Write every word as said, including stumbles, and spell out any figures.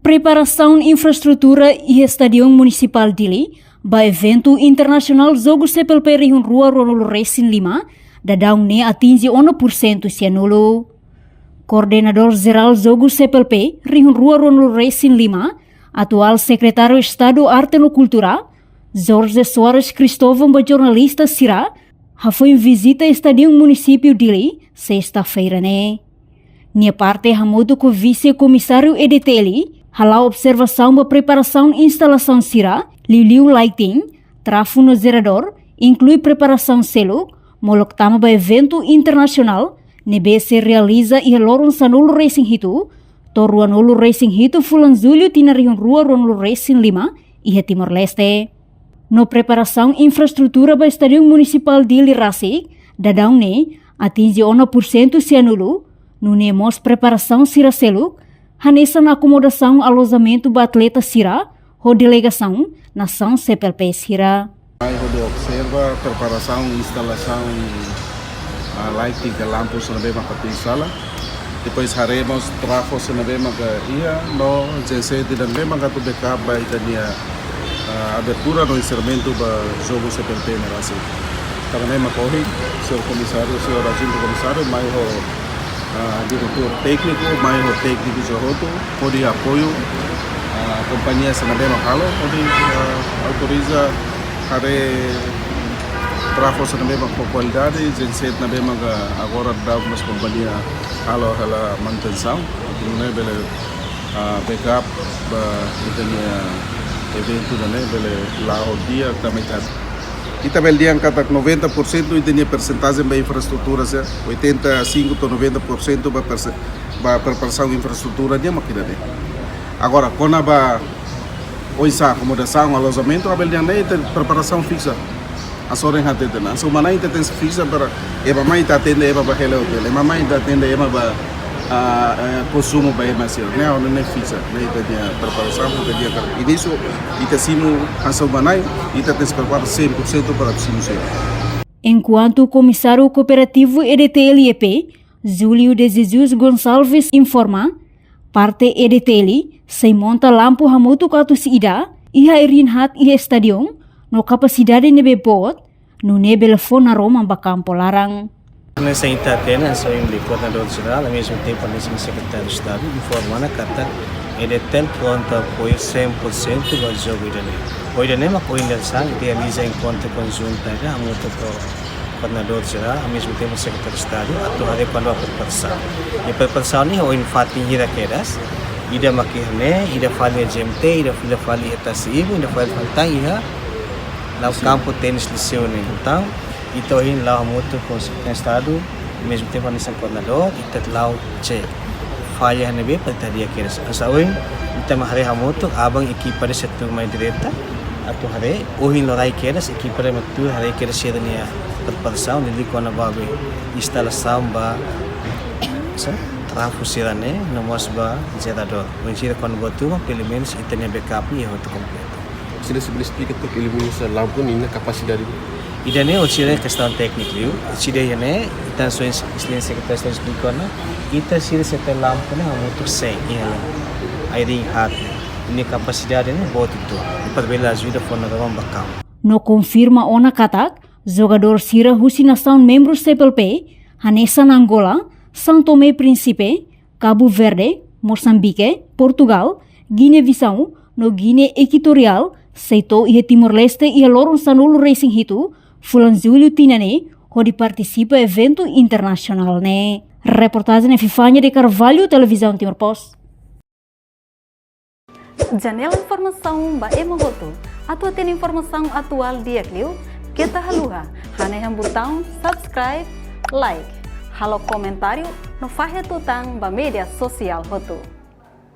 Preparasaun infraestrutura iha Stadion Munisipál Dili ba eventu internasionál Jogu C P L P rihun rua ruanulu resin lima, daudaun ne'e atinje ona pursentu sianulu. Koordenadór Jerál Jogu C P L P rihun rua ruanulu resin lima, atuál Sekretáriu Estadu Arte no Kultura, Jorge Soares Cristóvão, ba jornalista sira, hafoin vizita Stadion Munisípiu Dili, sesta-feira ne'e. Nia parte hamutuk ho Vise-Komisáriu E D T L, hala'o observasaun ba preparasaun instalasaun sira, liuliu lighting, trafu no jeradór, inklui preparasaun seluk, molok tama ba eventu internasionál ne'ebé sei realiza iha loron sanulu resin hitu to'o ruanulu resin hitu fulan Jullu tinan rihun rua ruanulu resin lima iha Timor-Leste. No preparasaun infraestrutura ba Stadion Munisipál Dili rasik, daudaun ne'e atinje ona pursentu sianulu, nune'e mós preparasaun sira seluk, hanesan akomodasaun alojamentu ba atleta sira, ho delegasaun nasaun C P L P sira. Mai hodi observa preparasaun instalasaun, ah, lighting ka lampu sira ne'ebé maka atu instala. Depois haree mós trafu sira ne'ebé maka iha, no genset sira ne'ebé maka atu backup ba ita-nia, ah, abertura no enserramentu ba jogu C P L P ne'e rasik. Tanba ne'e mak ohin, señór komisáriu, señór adjuntu komisáriu, mai ho, ah, diretór tékniku, mai ho tékniku sira hotu, hodi apoiu, ah, kompañia sira ne'ebé mak halo, hodi, ah, autoriza haree trafu sira ne'ebé mak ho kualidade, genset ne'ebé mak agora daudaun mós kompañia halo hela manutensaun, atu nune'e bele, ah, backup ba ita-nia eventu ida-ne'e bele la'o di'ak tanba ita, ita bele dehan katak noventa por cento ita-nia persentajen ba infraestrutura sira, oitenta e cinco to'o noventa por cento ba perse-, ba preparasaun infraestrutura nian mak ida-ne'e. Agora, kona-ba oinsá akomodasaun, alojamentu, labele dehan ne'e ita preparasaun fixa. Hanesan ohin hateten, hanesan uma-na'in ita tenke fixa para ema mai ita atende ema ba hela hotel, ema mai ita atende ema ba, ah, eh, konsumu ba ema sira. Ne'e, ne'e fixa, ne'e ita-nia preparasaun, ita-nia kar-, inísiu, ita simu hanesan uma-na'in, ita tenke prepara cem por cento para simu sira. Enkuantu Komisáriu Kooperativu E D T L E P, Júlio de Jesus Gonçalves informa, parte E D T L sei monta lampu hamutuk atus ida, iha ai-riin haat iha stadion, no kapasidade ne'ebé boot, nune'e bele fó naroman ba kampu laran. Hanesan ita hatene, hanesan ohin Koordenadór Jerál, ao mesmo tempo hanesan Sekretáriu Estadu, informa ona katak E D T L prontu apoiu cem por cento ba jogu ida-ne'e. Ohin ida-ne'e mak ohin dadeer-saan, realiza enkontru konjuntu ida, hamutuk ho Koordenadór Jerál, ao mesmo tempo Sekretáriu Estadu, atu haree kona-ba preparasaun. I preparasaun ne'e ohin fatin hira kedas, ida mak iha ne'e, ida fali iha G M T, ida fila fali iha Tasi Ibun, ida fali fali tan iha la'o, sin, kampu ténis Liceu ne'e. Entaun, ita ohin la'o hamutuk ho Sekretáriu Estadu, ao mesmo tempo hanesan koordenadór, ita la'o cek falla ne'ebé para ita hadi'a kedas. Hanesan ohin, ita mak haree hamutuk, aban ekipa ida sei atu mai direta, atu haree, ohin loron kedas, ekipa ida mak tuur haree kedas sira-nia preparasaun, liuliu kona-ba be instalasaun ba, sa, trafu sira-ne'e, no mós ba jeradór. Oinsá kona-ba tuur, pelumenus ita-nia backup ne'e hotu kompletu. Sira sei bele esplika tok iluminasaun lampu ninia kapasidade? Ida-ne'e ohin sira kestaun tékniku liu, ohin sira iha ne'e, ita hanesan Exelénsia Sekretáriu Estadu esplika ona, ita sira sei tau lampu ne'e hamutuk cem iha ne'e. Ai-riin haat ne'e, ninia kapasidade ne'e boot uitoan, i para bele ajuda fó naroman ba kampu. No konfirma ona katak, jogadór sira husi nasaun membru C P L P, hanesan Angola, São Tomé e Príncipe, Cabo Verde, Mosambike, Portugal, Guiné-Bissau, no Guiné Ekuatoriál, sei to'o iha Timor-Leste iha loron sanulu resin hitu fulan Jullu tinan ne'e, hodi partisipa eventu internasionál ne'e. Reportajen Epifania de Carvalho, Televizaun Timor Post. Janela informasaun ba ema hotu. Atu hatene informasaun atuál di'ak liu, keta haluha hanehan butaun subscribe, like, halo komentáriu, no fahe tutan ba média sosiál hotu.